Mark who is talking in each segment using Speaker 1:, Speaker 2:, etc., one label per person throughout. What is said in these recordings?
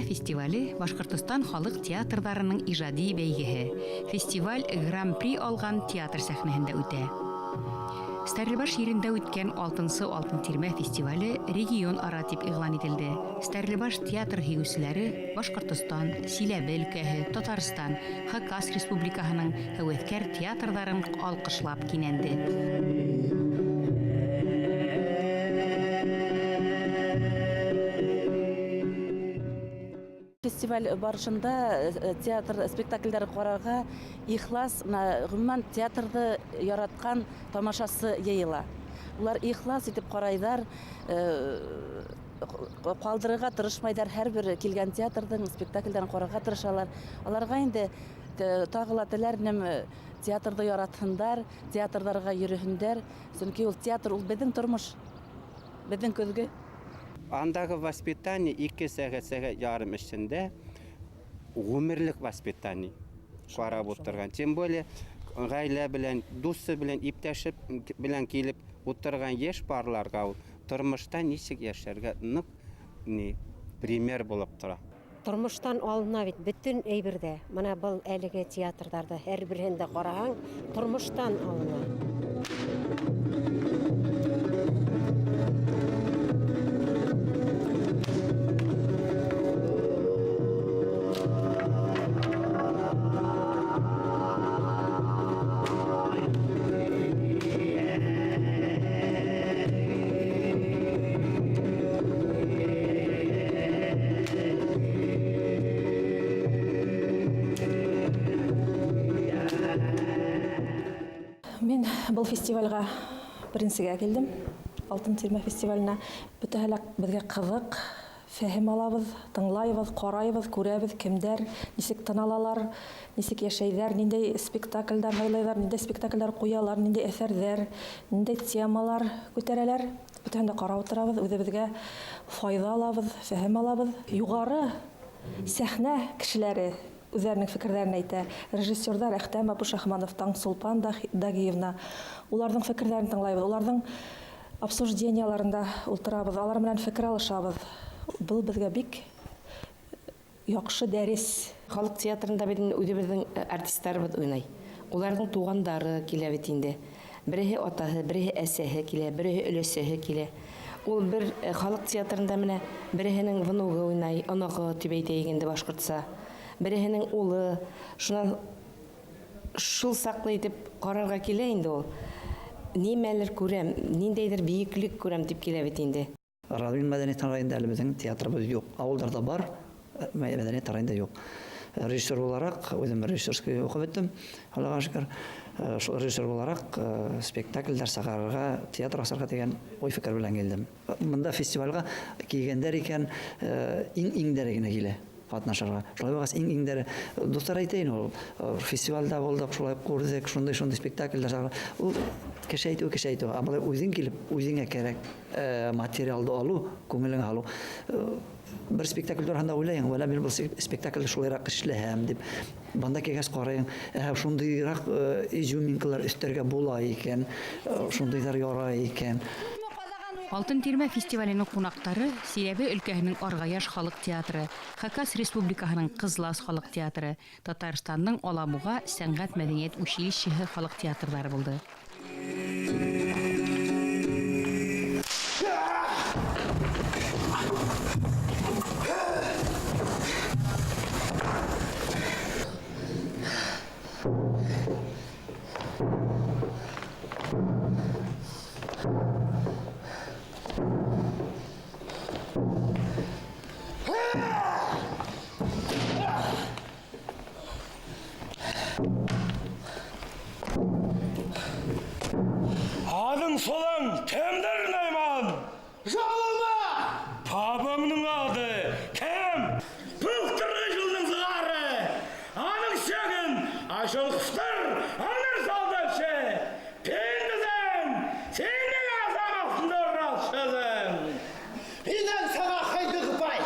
Speaker 1: фестивале Башҡортостан халыҡ театрҙарының ижади бәйгеһе. Фестиваль Гран-при алған театр сәхнәһендә үтә. Стәрлебаш ерендә үткән алтынсы Алтын тирмә фестивале регион ара дип игълан ителде. Стәрлебаш театр һөйөүселәре Башҡортостан, Силәбе өлкәһе, Татарстан, Хакас Республикаһының һәүәҫкәр театрҙарын алҡышлап кинәнде.
Speaker 2: Фестиваль барышында театр спектаклдәре ҡарарға ихлас, бына ғөмүмән театрҙы яратҡан тамашасы йыйыла. Улар ихлас итеп ҡарайҙар, ҡалдырырға тырышмайҙар, һәр бер килгән театрҙың спектаклдәрен ҡарарға тырышалар. Аларға инде тағы ла теләр инем, театрҙы яратһындар, театрҙарға йөрөһөндәр, сөнки ул театр ул беҙҙең тормош, беҙҙең көҙгө.
Speaker 3: Андағы воспитание 2 сәғәт, сәғәт ярым эсендә ғүмерлек воспитание ҡарап ултырған. Тем более ғаилә белән, дуҫы белән, иптәше белән килеп ултырған йәш парларға ул тормошта нисек йәшәргә ныҡ ни пример булып тора.
Speaker 4: Тормоштан алына бит бөтөн әйберҙә. Мына был әлеге театрҙарҙа һәр береһен дә ҡараһаң, тормоштан алына.
Speaker 5: Мин был фестивальгә беренсегә килдем. Алтын тирмә фестиваленә. Бөтәһе лә беҙгә ҡыҙыҡ, фәһем алабыҙ, тыңлайбыҙ, ҡарайбыҙ, күрәбеҙ, кемдәр нисек тын алалар, нисек йәшәйҙәр, ниндәй спектаклдәр һайлайҙар, ниндәй спектаклдәр ҡуялар, ниндәй әҫәрҙәр, ниндәй темалар күтәрәләр. Бөтәһен дә ҡарап ултырабыҙ, үҙебеҙгә файҙа алабыҙ, фәһем алабыҙ. Юғары сәхнә кешеләре үҙҙәренең фекерҙәрен әйтә. Режиссерҙар Әхтәм Абушахманов, Таңсулпан Дагиевна, уларҙың фекерҙәрен тыңлайбыҙ, уларҙың обсужденияларында ултырабыҙ, алар менән фекер алышабыҙ. Был беҙгә бик яҡшы дәрес.
Speaker 6: Халыҡ театрында бит инде үҙебеҙҙең артистарыбыҙ уйнай. Уларҙың туғандары килә бит инде. Береһе атаһы, береһе әсәһе килә, береһе өләсәһе килә. Ул бер халыҡ театрында менә береһенең внугы уйнай, оноғо тип әйтәйек инде башҡортса. Береһенең улы, шунан шул саҡлы итеп ҡарарға килә инде ул. Нимәлер күрәм, ниндәйҙер бейеклек күрәм тип килә бит инде.
Speaker 7: Район мәҙәниәт һарайында әле беҙҙең театрыбыҙ юҡ. Ауылдарҙа бар, мәҙәниәт һарайында юҡ. Режиссер булараҡ, үҙем режиссерский уҡып бөттөм, Аллаға шөкөр. Шул режиссер булараҡ, спектаклдәр сығарырға, театр асырға тигән уй-фекер белән килдем. Бында фестивальгә килгәндәр икән, иң-иңдәре генә килә ҡатнашырға. Шулай булғас, иң-иңдәре, дуҫтар әйтәйен, ул фестивальдә булдыҡ, шулай күрҙек, шундай-шундай спектаклдәр сығара. Ул кеше әйтеү, кеше әйтеү. Ә былай үҙең килеп, үҙеңә кәрәк материалды алыу, күңелеңә һалыу. Бер спектакль тураһында уйлайың, вәлә мин был спектакльде шулайыраҡ эшләһәм тип. Бында килгәс ҡарайың, шундыйыраҡ изюминкалар өҫтәргә була икән, шундыйҙар ярай икән.
Speaker 1: Алтын тирмә фестиваленең ҡунаҡтары Силәбе өлкәһенең Арғаяш халыҡ театры, Хакас Республикаһының Ҡызлас халыҡ театры, Татарстандың Алабуға сәнғәт мәҙәниәт училищеһы халыҡ театрҙары булды.
Speaker 8: Адың солаң кемдер, Найман? Жолыма! Папаңның ады кем? Былтырғы жылдың зығары. Аның шегін ашылқыстыр, аныр солдатшы. Пендізін, сенің азаматсыңды оралшызың.
Speaker 9: Менен саға қайдығыбай.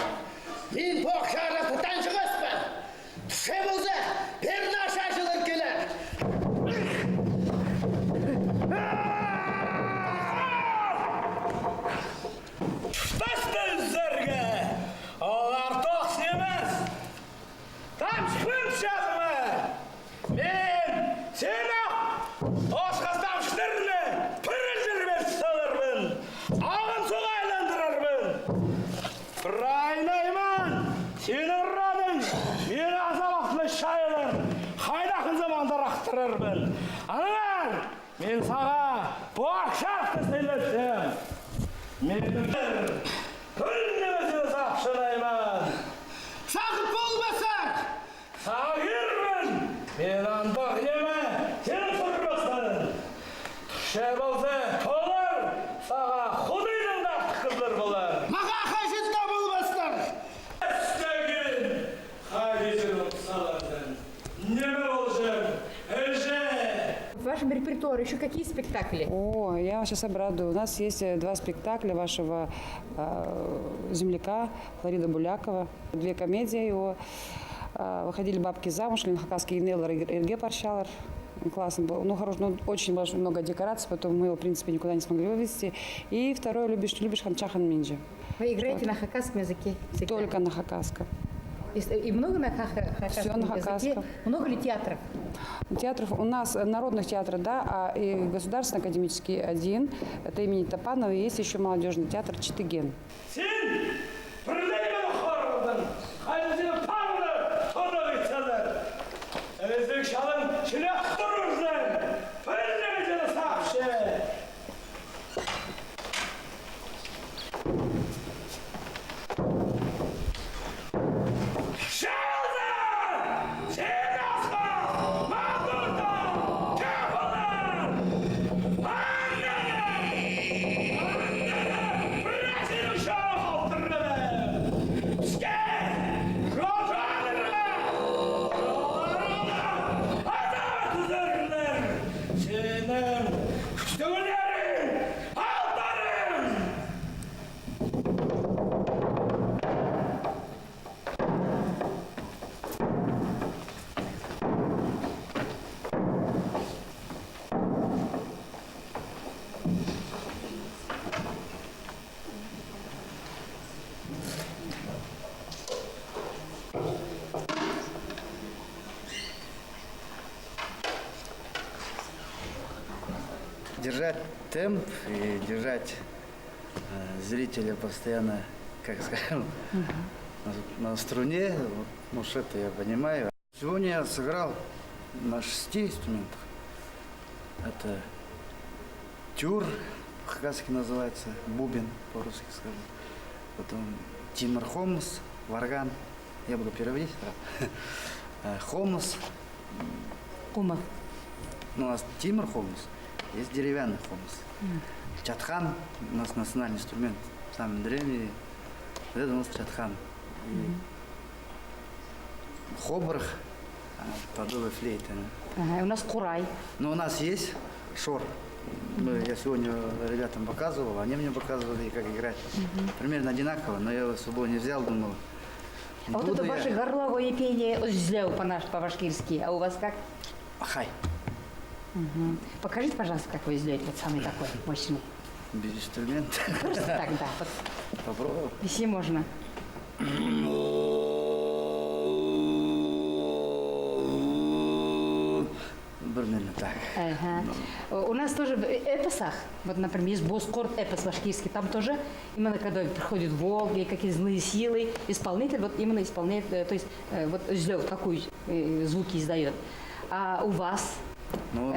Speaker 9: Мен боқшарасыдан шығыспын. Түше болса, бір наша жылыр келер.
Speaker 8: Тасты үздерге. Олар тоқсемес. Аттырырмын. Аналар, мин саға боқшақты сөйлетсем. Менің күннемесін сақшынаймын.
Speaker 9: Сағып болмасаң!
Speaker 8: Сағырмын! Мен андық неме, сен сұрмасын. Түше болса, толар, саға Құдайдың да қызыр болар.
Speaker 9: Маға қажет та болмастар!
Speaker 8: Істеген қажетін саласың. Неме болсын, әже!
Speaker 1: В вашем репертуаре еще какие спектакли?
Speaker 10: О, я вас сейчас обрадую. У нас есть два спектакля вашего земляка Флорида Булякова. Две комедии его. Выходили бабки замуж, Лен Хакасский Неллар Ирге Парщалар. Классно был. Ну, хорош, ну, очень много декораций, потом мы его, в принципе, никуда не смогли вывести. И второе «Любишь, любишь Хамчахан Минджи».
Speaker 1: Вы играете на хакасском языке? Всегда?
Speaker 10: Только на хакасском.
Speaker 1: И много на хакасском
Speaker 10: Все на
Speaker 1: языке?
Speaker 10: хакасском.
Speaker 1: Много ли театров?
Speaker 10: Театров у нас народных театров, да, а и государственный академический один, это имени Топанова, и есть еще молодежный театр Читыген.
Speaker 8: Сен бірлеймін қорылдың, қайсыны паңды тонық етсәлер. Өзің шалың шілек тұрырсың, бірлемеден сақшы. Шалды! Сен асқа, маңғырда, кепілер!
Speaker 11: Держать темп и держать зрителя постоянно, как скажем, на струне, вот, ну, это я понимаю. Сегодня я сыграл на 6 инструментах. Это тюр, по-хакасски называется, бубен, по-русски скажу. Потом тимир хомус, варган, я буду переводить. Хомус.
Speaker 1: Кума.
Speaker 11: Ну, у нас тимир хомус. Есть деревянный хомус. Чатхан у нас национальный инструмент, самый древний. Вот это у нас чатхан. И хобрах, подобие флейты.
Speaker 1: Ага, у нас курай.
Speaker 11: Но у нас есть шор. Я сегодня ребятам показывал, они мне показывали, как играть. Примерно одинаково, но я его с собой не взял, думал.
Speaker 1: А вот это ваше горловое пение «Озляу» по-башкирски, а у вас как?
Speaker 11: Хай.
Speaker 1: Угу. Покажите, пожалуйста, как вы издаете, вот самый такой мощный.
Speaker 11: Без инструмента.
Speaker 1: Просто так, да. Вот.
Speaker 11: Попробую.
Speaker 1: Если можно.
Speaker 11: Примерно так.
Speaker 1: Ага. У нас тоже в эпосах, вот, например, есть Бозкорт эпос башкирский, там тоже именно когда приходит волк или какие-то злые силы, исполнитель вот именно исполняет, то есть вот злё, такой звуки издает. А у вас?
Speaker 11: Ну,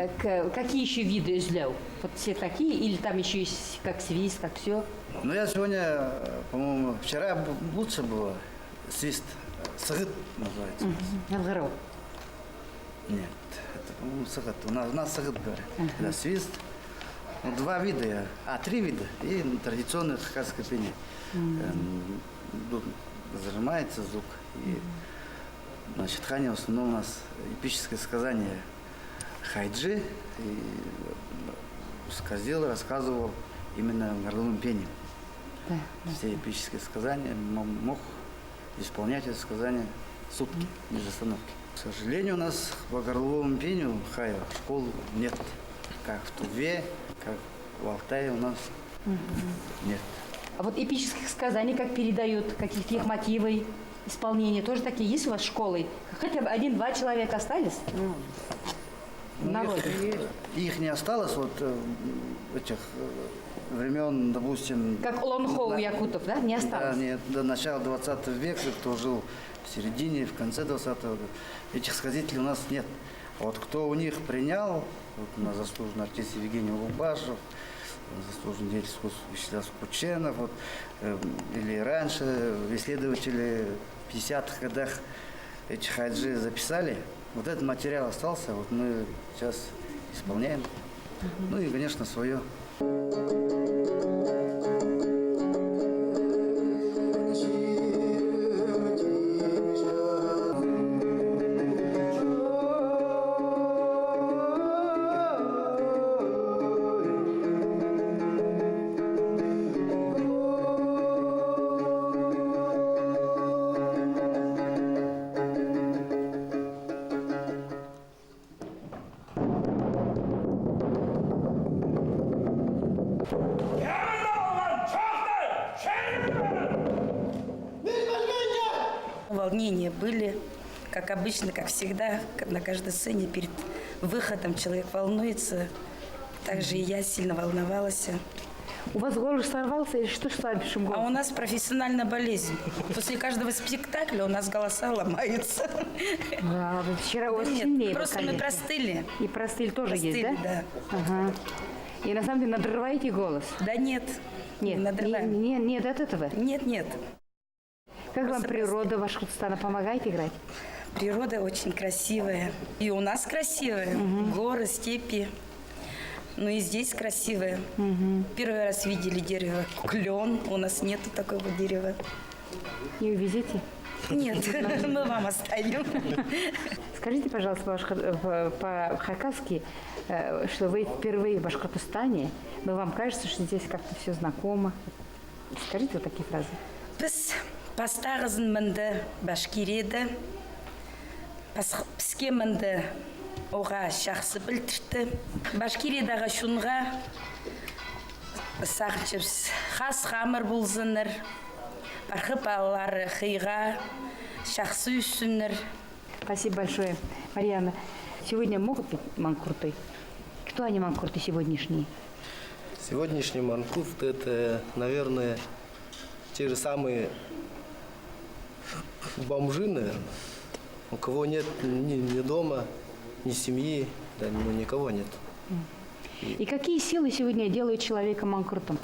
Speaker 1: какие еще виды изляв? Вот все такие или там еще есть как свист, как все?
Speaker 11: Ну, я сегодня, по-моему, вчера лучше было свист. Сыгыт называется.
Speaker 1: Угу.
Speaker 11: Нет, это, по-моему, сыгыт. У нас сыгыт говорят. Это свист. Ну, два вида, три вида. И традиционное хакасское пение. Зажимается звук. И на чатхане в основном у нас эпическое сказание Хайджи и сказил, рассказывал именно горловым пением.
Speaker 1: Да, да.
Speaker 11: Все эпические сказания мог исполнять это сказание сутки, без остановки. К сожалению, у нас по горловому пению хая школ нет. Как в Туве, как в Алтае у нас нет.
Speaker 1: А вот эпических сказаний как передают, каких-то их мотивы, исполнения тоже такие есть у вас школы? Хотя бы один-два человека остались? Народе.
Speaker 11: Их не осталось, вот этих времен, допустим...
Speaker 1: Как Олонхо у якутов, да? Не осталось?
Speaker 11: Да, нет, до начала 20 века, кто жил в середине, в конце 20 века, этих сказителей у нас нет. Вот кто у них принял, вот у нас заслуженный артист Евгений Улубашев, заслуженный деятель искусств Вячеслав Кученов, вот, или раньше исследователи в 50-х годах эти хаджи записали. Вот этот материал остался, вот мы сейчас исполняем. Ну и, конечно, свое.
Speaker 6: Волнения были, как обычно, как всегда, на каждой сцене перед выходом человек волнуется. Также и я сильно волновалась.
Speaker 1: У вас голос сорвался или что с вами шум
Speaker 6: А у нас профессиональная болезнь. После каждого спектакля у нас голоса ломаются.
Speaker 1: Да, вы вчера
Speaker 6: Да
Speaker 1: очень
Speaker 6: нет,
Speaker 1: сильнее,
Speaker 6: просто мы
Speaker 1: конечно.
Speaker 6: простыли.
Speaker 1: И простыли тоже есть,
Speaker 6: Простыли,
Speaker 1: да? Ага. И на самом деле надрываете голос?
Speaker 6: Да нет.
Speaker 1: Нет,
Speaker 6: не надрываем.
Speaker 1: Нет, нет от этого?
Speaker 6: Нет, нет.
Speaker 1: Как вам природа Башкортостана помогает играть?
Speaker 6: Природа очень красивая. И у нас красивая. Горы, степи. Ну и здесь красивая. Первый раз видели дерево клен. У нас нету такого дерева.
Speaker 1: Не увезете?
Speaker 6: Нет, мы вам оставим.
Speaker 1: Скажите, пожалуйста, по-хакасски, что вы впервые в Башкортостане, но вам кажется, что здесь как-то все знакомо. Скажите вот такие фразы.
Speaker 6: Біз пастағызын мінді Башкирияда, піске мінді оға жақсы білдірді. Башкириядағы шунға сағыншып хас хамыр болзыныр, бархы балалары хыйға жақсы үсінір.
Speaker 1: Спасибо большое, Марьяна. Сегодня могут быть манкурты? Кто они, манкурты сегодняшние?
Speaker 12: Сегодняшний манкурт — это, наверное, те же самые бомжи, наверное, у кого нет ни дома, ни семьи, да, никого нет.
Speaker 1: И какие силы сегодня делают человека манкуртом?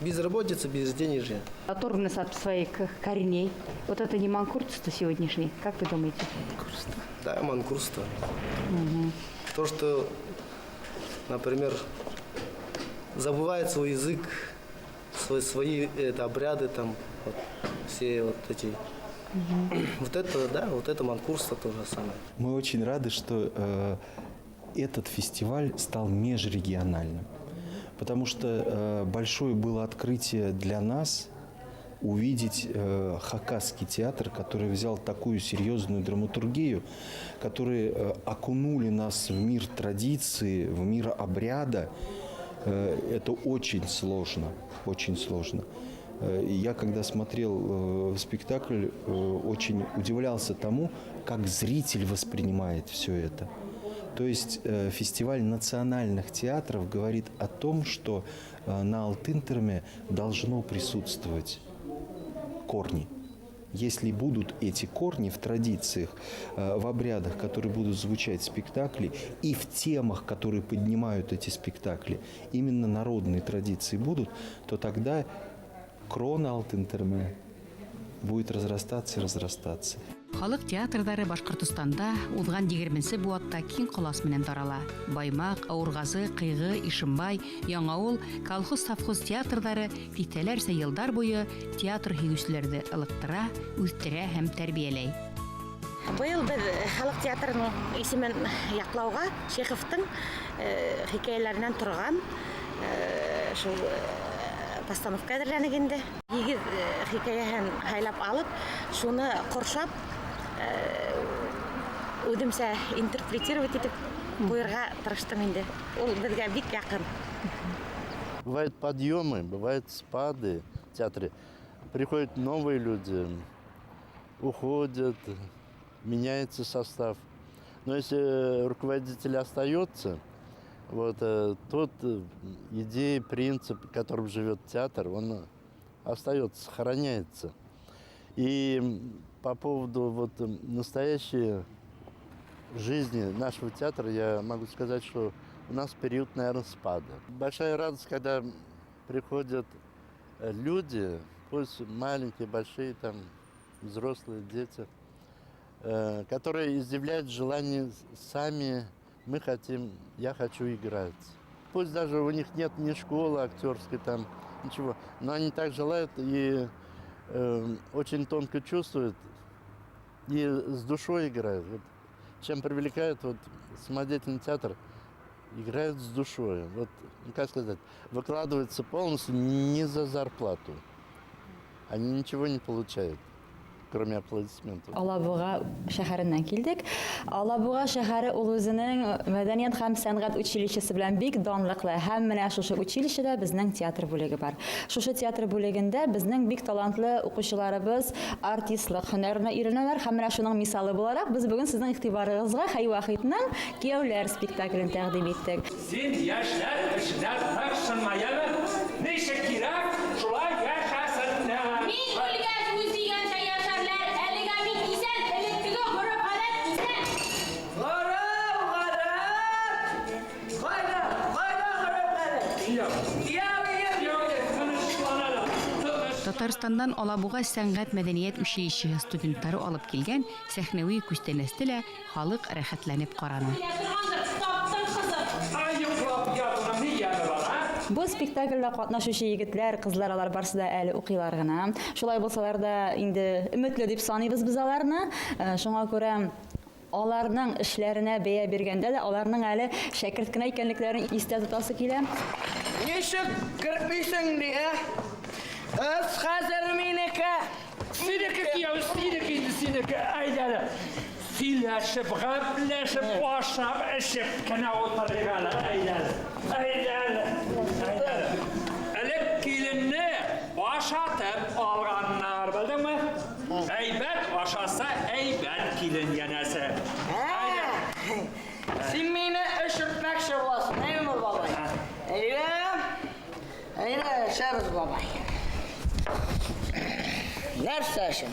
Speaker 12: Безработица, безденежье.
Speaker 1: Оторванность от своих корней. Вот это не манкуртство сегодняшнее, как вы думаете?
Speaker 12: Манкуртство. Да, манкуртство. То, что, например, забывает свой язык, свои обряды, там, вот, все вот эти. Вот это, да, вот это манкуртство то же самое.
Speaker 13: Мы очень рады, что этот фестиваль стал межрегиональным, потому что большое было открытие для нас увидеть хакасский театр, который взял такую серьезную драматургию, которые окунули нас в мир традиции, в мир обряда. Это очень сложно, очень сложно. Я, когда смотрел спектакль, очень удивлялся тому, как зритель воспринимает все это. То есть фестиваль национальных театров говорит о том, что на Алтын-Терме должно присутствовать корни. Если будут эти корни в традициях, в обрядах, которые будут звучать в спектакле, и в темах, которые поднимают эти спектакли, именно народные традиции будут, то тогда крона Алтын-Терме будет разрастаться и разрастаться.
Speaker 1: Халык театрҙары Башҡортостанда уҙған 20-нсе быуатта киң ҡолас менән тарала. Баймаҡ, Ауырғазы, Ҡыйғы, Ишембай, Яңауыл, колхоз-совхоз театрҙары тиҫтәләрсә йылдар буйы театр һөйөүселәрҙе ылыҡтыра, үҫтерә һәм тәрбиәләй.
Speaker 14: Быйыл беҙ халыҡ театрының исемен яҡлауға Чеховтың хикәйәләренән торған шул постановка әҙерләнек инде. 8 хикәйәһен һайлап алып, шуны ҡоршап, үҙемсә интерпретировать итеп ҡуйырға тырыштым инде. Ул беҙгә бик яҡын.
Speaker 15: Бывают подъемы, бывают спады в театре. Приходят новые люди, уходят, меняется состав. Но если руководитель остается, вот тот идея, принцип, которым живет театр, он остается, сохраняется. И По поводу вот настоящей жизни нашего театра, я могу сказать, что у нас период, наверное, спада. Большая радость, когда приходят люди, пусть маленькие, большие, там, взрослые, дети, которые изъявляют желание сами: мы хотим, я хочу играть. Пусть даже у них нет ни школы актерской, там, ничего, но они так желают и очень тонко чувствуют, и с душой играют. Вот чем привлекает вот самодеятельный театр, играют с душой. Вот, ну, как сказать, выкладываются полностью не за зарплату. Они ничего не получают, кроме аплодисментов.
Speaker 16: Алабуга шәһәреннән килдек. Алабуга шәһәре ул үзенең мәдәният һәм сәнгать училищесы белән бик данлыклы. Һәм менә шушы училищеда безнең театр бүлеге бар. Шушы театр бүлегендә безнең бик талантлы укучыларыбыз артистлык һөнәренә өйрәнәләр. Һәм менә шуның мисалы буларак без бүген сезнең игътибарыгызга Хәй Вахитның Кияүләр спектаклен тәкъдим иттек.
Speaker 8: Син яшьләр эшенә тыкшынма, яме? Ничек кирәк, шулай яшәсеннәр.
Speaker 17: Мин үлгәч үз дигәнчә яшәрләр, әлегә мин исән, элеккеге гореф-гадәт исән.
Speaker 9: Гореф-гадәт! Кайда, кайда гореф-гадәт? Кияү, кияү.
Speaker 1: Татарстандан Алабуга сәнгать мәдәният училищесы студентлары алып килгән сәхнәви күстәнәсте лә халык рәхәтләнеп караны.
Speaker 17: Таптың кызым.
Speaker 8: Ай, йоклап ятуның ни яме бар, а?
Speaker 16: Бу спектакльдә катнашучы егетләр, кызлар, алар барысы да әле укыйлар гына. Шулай булсалар да инде өметле дип саныйбыз без аларны. Шуңа күрә аларның эшләренә бәя биргәндә дә аларның әле шәкерт кенә икәнлекләрен истә тотасы килә.
Speaker 9: Ничек кертмисең ди, ә? Эз хәзер минеке.
Speaker 8: Синеке, кияү, синеке инде, синеке. Әйдә әле. Сөйләшеп, гәпләшеп, ашап, эчеп кенә утырыйк әле. Әйдә әле. Әйдә әле. Әйдә әле. Элек киленне ашатып алганнар, белдеңме? Әйбәт ашаса, әйбәт килен янәсе.
Speaker 9: Ә, син мине эчертмәкче буласың, әйме, бабай? Әйдә. Әйдә, эчәбез, бабай. Нәрсә өчен?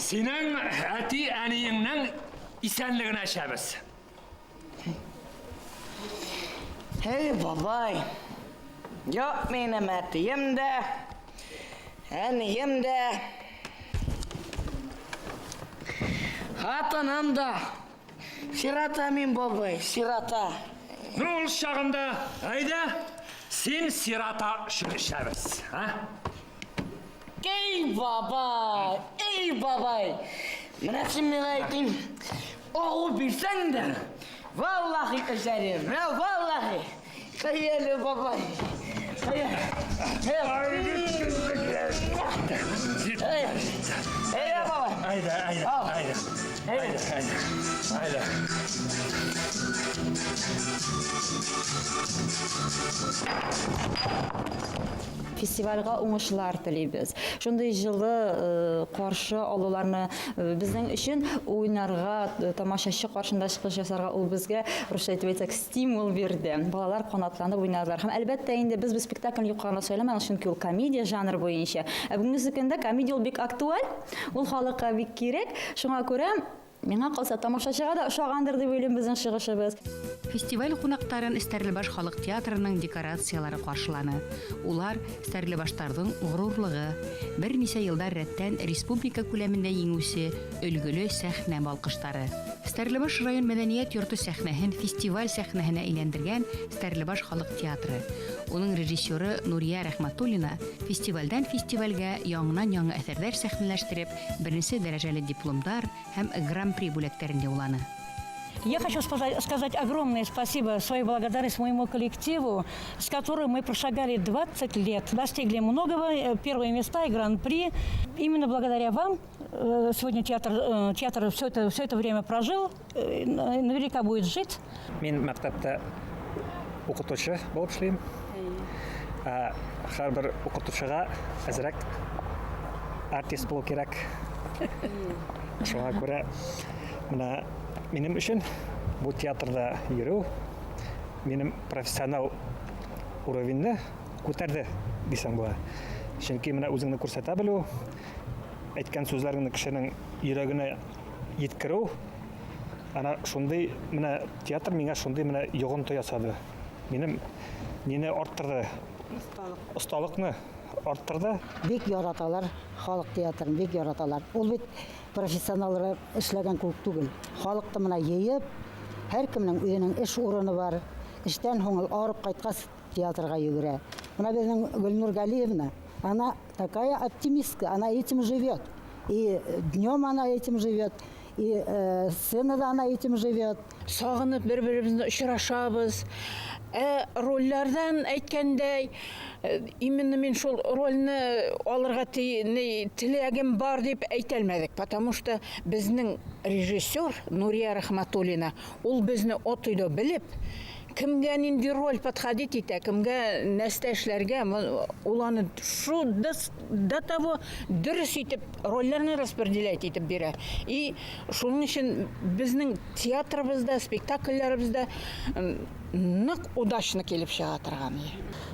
Speaker 8: Синең әти-әниеңнең исәнлегенә эчәбез.
Speaker 9: Эй, бабай, юк минем әтием дә, әнием дә, хатыным да. Сирота мин, бабай, сирота.
Speaker 8: Ну, ул чагында, әйдә, син сирота өчен эчәбез, а?
Speaker 9: Эй, бабай, эй, бабай. Менә син миңа әйтим, агу бирсәң дә, валлахи эчәрем, менә валлахи. Кая әле, бабай? Кая? Әйдә, бабай.
Speaker 8: Әйдә, әйдә, әйдә. Әйдә, әйдә. Әйдә.
Speaker 16: Фестивальгә уңышлар телибез. Шундый җылы каршы алуларны безнең өчен уйнарга, тамашачы каршында чыгыш ясарга ул безгә, русча әйтеп әйтсәк, стимул бирде. Балалар канатланып уйнадылар. Һәм әлбәттә инде без бу спектакльне юкка гына сөйләмәдек, чөнки ул комедия жанры буенча. Ә бүгенге көндә комедия ул бик актуаль, ул халыкка бик кирәк. Шуңа күрә миңа калса тамашачыга да ошагандыр дип уйлыйм безнең чыгышыбыз.
Speaker 1: Фестиваль кунакларын Стәрлебаш халык театрының декорацияләре каршыланы. Улар Стәрлебаштарның горурлыгы. Берничә елдар рәттән республика күләмендә җиңүче өлгеле сәхнә балкышлары. Стәрлебаш район мәдәният йорты сәхнәһен фестиваль сәхнәһенә әйләндергән Стәрлебаш халык театры. Уның режиссеры Нурия Рәхмәтуллина фестивальдән фестивальгә яңынан-яңа әҫәрҙәр сәхнәләштереп, беренсе дәрәжәле дипломдар һәм гран-при бүләктәрен яуланы.
Speaker 18: Я хочу сказать огромное спасибо, свою благодарность моему коллективу, с которым мы прошагали 20 лет, достигли многого, первые места и гран-при. Именно благодаря вам сегодня театр все это время прожил, наверняка будет жить.
Speaker 19: Мин мәктәптә укытучы булып эшлим. Һәрбер укытучыга әзрәк артист булу кирәк. Шуңа күрә менә минем өчен бу театрда йөрү минем профессионал уровеньне күтәрде дисәң була. Чөнки менә үзеңне күрсәтә белү, Әйткән сүзләреңне кешенең йөрәгенә еткерү, ана шундый менә театр миңа шундый менә йогынты ясады. Минем нине арттырды? Осталыкны арттырды.
Speaker 20: Бик яраталар халык театрын, бик яраталар. Ул бит профессионаллар эшләгән кебек түгел. Халыкты менә йыйып, һәркемнең үзенең эш урыны бар. Эштән һуң ул арып кайткач театрга йөгерә. Менә безнең Гөлнур Галиевна, она такая оптимистка, она этим живет. И днем она этим живет, и сценада она этим живет.
Speaker 21: Сагынып бер-беребезне очрашабыз. Ә рольләрдән әйткәндәй, именно мин шул рольне алырга теләгем бар дип әйтә алмадык, потому что безнең режиссер Нурия Рахматуллина, ул безне от и до белеп, кемгә нинди роль подходить итә, кемгә нәрсә эшләргә, ул аны шу до того дөрес итеп рольләрне распределять итеп бирә. И шуның өчен безнең театрыбызда, спектакльләребездә нык удачно килеп чыга торган.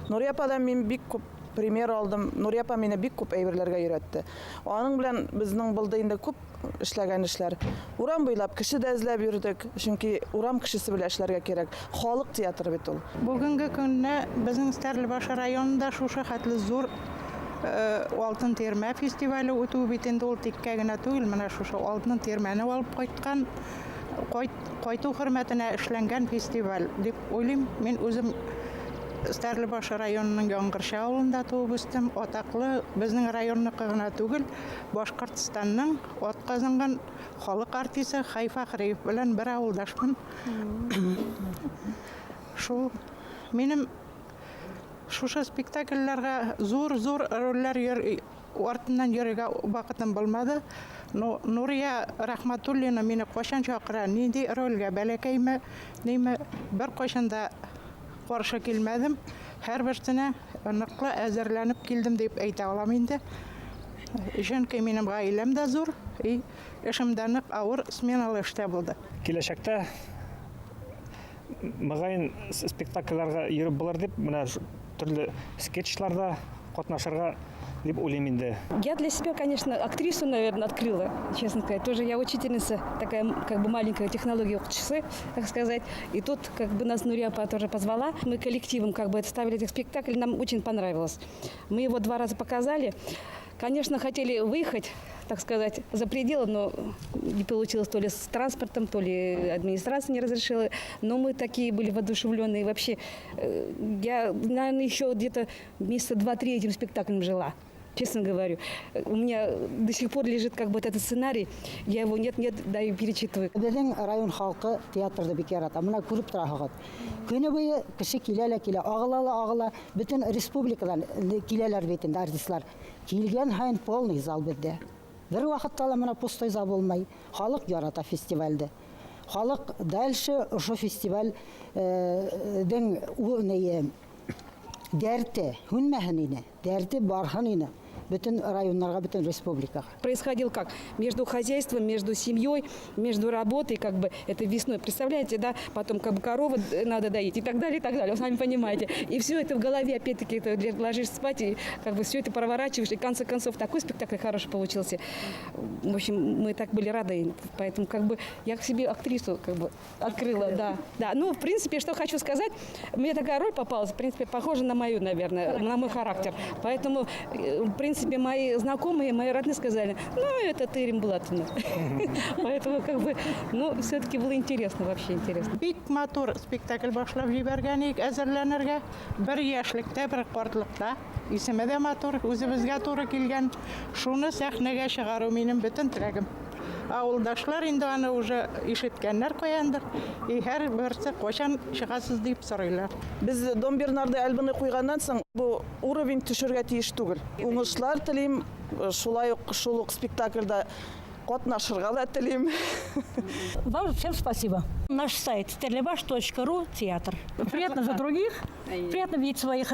Speaker 22: Нурия ападан мин бик күп пример алдым. Нурия апа мине бик күп әйберләргә өйрәтте. Аның белән безнең булды инде күп эшләгән эшләр. Урам буйлап кеше дә эзләп йөрдек, чөнки урам кешесе белән эшләргә кирәк. Халык театры бит ул.
Speaker 23: Бүгенге көнне безнең Стәрлебаш районында шушы хәтле зур Алтын тирмә фестивале үтү бит инде ул тиккә генә түгел, менә шушы алтын тирмәне алып кайткан, кайту хөрмәтенә эшләнгән фестиваль дип уйлыйм. Мин үзем Стәрлебаш районының Яңгырча авылында туып үстем. Атаклы безнең районныкы гына түгел, Башкортстанның атказанган халык артисты Хәй Фәхриев белән бер авылдашмын. Шул минем шушы спектакльләргә зур-зур рольләр артыннан йөрергә вакытым булмады. Но Нурия Рахматуллина мине кайчан чакыра, нинди рольгә, бәләкәйме, ниме, бер кайчан да каршы килмәдем. Һәрберсенә ныклы әзерләнеп килдем дип әйтә алам инде. Чөнки минем гаиләм дә зур, и эшем дә нык авыр сменалы эштә булды.
Speaker 19: Киләчәктә мөгаен спектакльләргә йөреп булыр дип, менә төрле скетчларда катнашырга дип уйлыйм инде.
Speaker 24: Я для себя, конечно, актрису, наверное, открыла, честно сказать. Тоже я учительница, такая как бы маленькая технология часы, так сказать. И тут как бы нас Нурия апа тоже позвала. Мы коллективом как бы ставили этот спектакль, нам очень понравилось. Мы его 2 раза показали. Конечно, хотели выехать, так сказать, за пределы, но не получилось то ли с транспортом, то ли администрация не разрешила. Но мы такие были воодушевленные. Вообще, я, наверное, еще где-то месяца два-три этим спектаклем жила. Честно говорю, у меня до сих пор лежит как бы этот сценарий, я его нет-нет, да и перечитываю.
Speaker 20: Беҙҙең район халҡы театрҙы бик ярата. Мына күреп тораһығыҙ. Көнө буйы кеше килә лә килә, ағыла ла ағыла. Бөтөн республиканан киләләр бит инде артистлар. Килгән һайын полный зал беҙҙә. Бер ваҡытта ла мына пустой зал булмай. Халыҡ ярата фестивалде. Халыҡ дальше ошо фестиваль-дең дәрте һүнмәһен ине, дәрте барһын ине. Бөтөн районнарға, бөтөн республикаға.
Speaker 24: Происходил как? Между хозяйством, между семьей, между работой, как бы, это весной, представляете, да? Потом как бы корову надо доить и так далее, и так далее, вы сами понимаете. И все это в голове, опять-таки, это ложишься спать и как бы все это проворачиваешь, и в конце концов такой спектакль хороший получился. В общем, мы так были рады, поэтому как бы я к себе актрису как бы открыла, да. Да, ну, в принципе, что хочу сказать, мне такая роль попалась, в принципе, похожа на мою, наверное, на мой характер. Поэтому, в принципе, мои знакомые, мои родные сказали, ну, это ты, Рим Булатовна. Поэтому, как бы, ну, все-таки было интересно, вообще интересно.
Speaker 23: Бик матур спектакль башлап җибәргән идек әзерләнергә. Бер яшьлектә, бер картлыкта. Исеме дә матур, үзебезгә туры килгән. Шуны сәхнәгә чыгару минем бөтен теләгем. Авылдашлар инде аны уже ишеткәннәр каяндыр. И һәр берсе кайчан чыгасыз дип сорыйлар.
Speaker 22: Без Дом Бернарда Альбаны куйганнан соң бу уровень төшергә тиеш түгел. Уңышлар телим, шулай ук шул ук спектакльдә катнашырга да телим.
Speaker 18: Вам всем спасибо. Наш сайт стерлибаш точка ру театр. Приятно за других, приятно видеть своих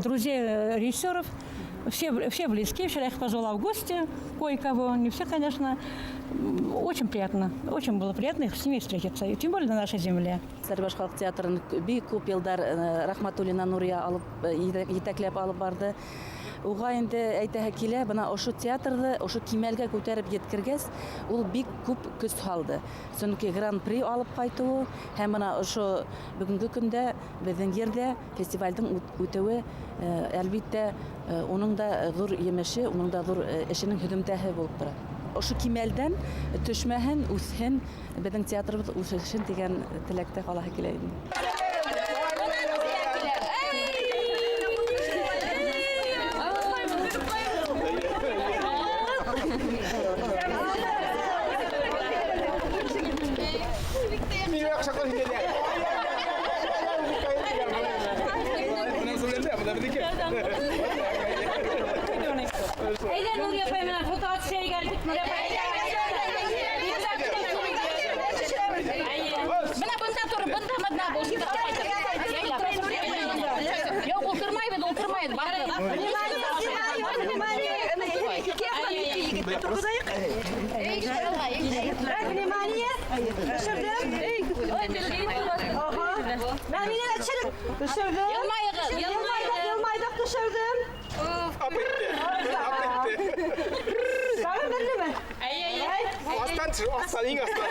Speaker 18: друзей режиссеров. Все близкие. Вчера я их позвала в гости, кое-кого, не все, конечно. Очень приятно, очень было приятно их с ними встретиться, и тем более на нашей земле.
Speaker 2: Стәрлебаш халык театрын бик күп елдар Рахматуллина Нурия алып, җитәкләп алып барды. Уға инде әйтәһе килә, бына ошо театрҙы ошо кимәлгә күтәреп еткергәс, ул бик күп көс һалды. Сөнки гран-при алып ҡайтыуы һәм бына ошо бөгөнгө көндә беҙҙең ерҙә фестивалдең үтеүе, әлбиттә, уның да ҙур емеше, уның да ҙур эшенең һөҙөмтәһе булып тора. Ошо кимәлдән төшмәһен, үҫһен, беҙҙең театрыбыҙ үҫһен тигән теләктә ҡалаһы килә инде.
Speaker 18: Әйҙә, Нурия апай менән фотоға төшәйек әле. Нурия апай. Бына бында тороп, бында бында булсын. Юҡ, ултырмайбыҙ, ултырмайбыҙ.
Speaker 3: Так, внимание! Төшөрҙөм. Мине лә төшөрөп. Төшөрҙөм.
Speaker 17: Йылмайығыҙ, йылмайығыҙ.
Speaker 3: Йылмайҙыҡ, төшөрҙөм. Тағы берлеме?
Speaker 17: Әй, әй, әй.
Speaker 4: Астан төшөр, астан, иң астан.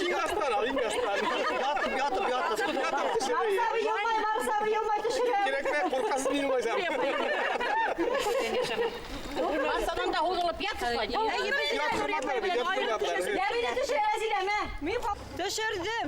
Speaker 4: Иң астан ал, иң астан. Ятып, ятып, ятып. Ятып төшөр.
Speaker 3: Марс абый йылмай, Марс абый йылмай төшөрәм.
Speaker 4: Кирәкмәй, ҡурҡасын йылмайсам.
Speaker 17: Марсанан да һуҙылып ятып.
Speaker 3: Әйе, төшөрәм. Төшөрҙөм.